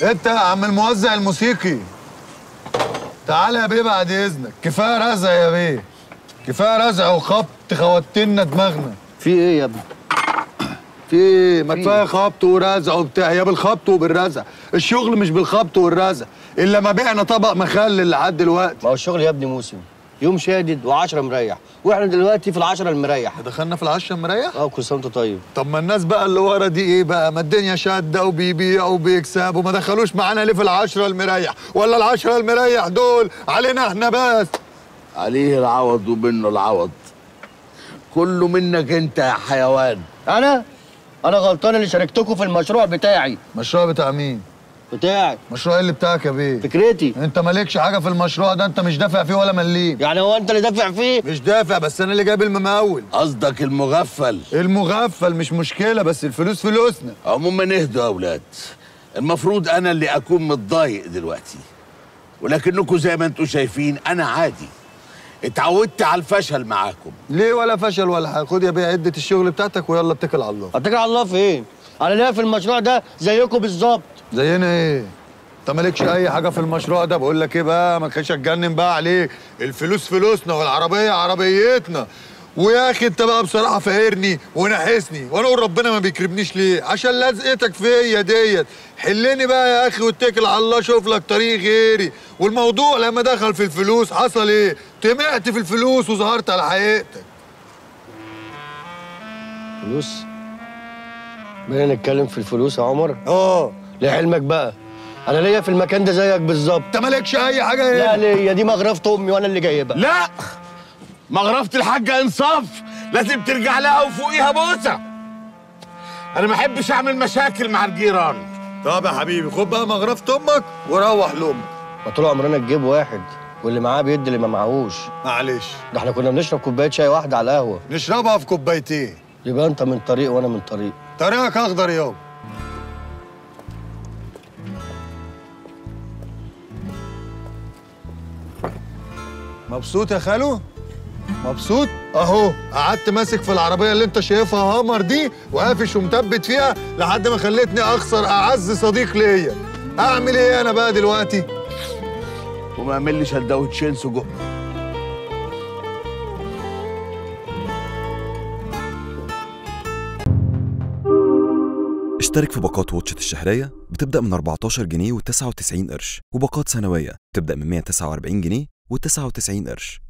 انت يا عم الموزع الموسيقي، تعالى يا بيه بعد اذنك، كفاية رزع يا بيه، كفاية رزع وخبط، خوتنا دماغنا. في ايه يا ابني؟ في ايه؟ ما كفاية خبط ورزع وبتاع، يا بالخبط وبالرزع، الشغل مش بالخبط والرزع، الا ما بعنا طبق مخلل لحد دلوقتي. ما هو الشغل يا ابني موسم، يوم شادد و10 مريح، واحنا دلوقتي في ال10 المريح. دخلنا في ال10 المريح؟ اه، كل سنة وانت طيب. طب ما الناس بقى اللي ورا دي ايه بقى؟ ما الدنيا شاده وبيبيعوا وبيكسبوا، ما دخلوش معانا ليه في ال10 المريح؟ ولا ال10 المريح دول علينا احنا بس؟ عليه العوض ومنه العوض، كله منك انت يا حيوان. انا غلطان اللي شاركتكم في المشروع بتاعي. مشروع بتاع مين؟ بتاعي. مشروع ايه اللي بتاعك يا بيه؟ فكرتي. انت مالكش حاجة في المشروع ده، انت مش دافع فيه ولا مليم. يعني هو انت اللي دافع فيه؟ مش دافع، بس انا اللي جايب الممول. قصدك المغفل؟ المغفل مش مشكلة، بس الفلوس فلوسنا. عموما اهدوا يا اولاد، المفروض انا اللي اكون متضايق دلوقتي، ولكنكم زي ما انتم شايفين انا عادي، اتعودت على الفشل معاكم. ليه ولا فشل ولا حاجة؟ خد يا بيه عده الشغل بتاعتك ويلا اتكل على الله. اتكل على الله فين؟ انا ليا في المشروع ده زيكم بالظبط. زينا ايه؟ انت مالكش اي حاجة في المشروع ده. بقول لك ايه بقى، ما تخليش اتجنن بقى عليك، الفلوس فلوسنا والعربية عربيتنا. ويا اخي انت بقى بصراحة فقرني ونحسني، وانا اقول ربنا ما بيكرمنيش ليه؟ عشان لزقتك فيا ديت. حلني بقى يا اخي واتكل على الله، شوف لك طريق غيري. والموضوع لما دخل في الفلوس حصل ايه؟ طمعت في الفلوس وظهرت على حقيقتك. فلوس؟ بقينا نتكلم في الفلوس يا عمر؟ اه. لعلمك بقى انا ليا في المكان ده زيك بالظبط. انت مالكش اي حاجة هنا. لا ليا، دي مغرفه امي وانا اللي جايبها. لا، مغرفه الحاجة انصاف لازم ترجع لها وفوقيها بوسه. انا ما احبش اعمل مشاكل مع الجيران. طب يا حبيبي خد بقى مغرفه امك وروح لامك. ما طول عمرنا تجيب واحد واللي معاه بيدي اللي ما معهوش. معلش، ده احنا كنا بنشرب كوباية شاي واحدة على القهوة. نشربها في كوبايتين. يبقى انت من طريق وانا من طريق. طريقك اخضر يابا. مبسوط يا خالو؟ مبسوط؟ اهو قعدت ماسك في العربية اللي انت شايفها هامر دي وقافش ومثبت فيها لحد ما خلتني اخسر اعز صديق ليا. اعمل ايه انا بقى دلوقتي؟ وما اعمل لي سندوتشين سجق. اشترك في باقات واتشت الشهرية بتبدأ من 14 جنيه و99 قرش، وباقات سنوية بتبدأ من 149 جنيه و99 قرش.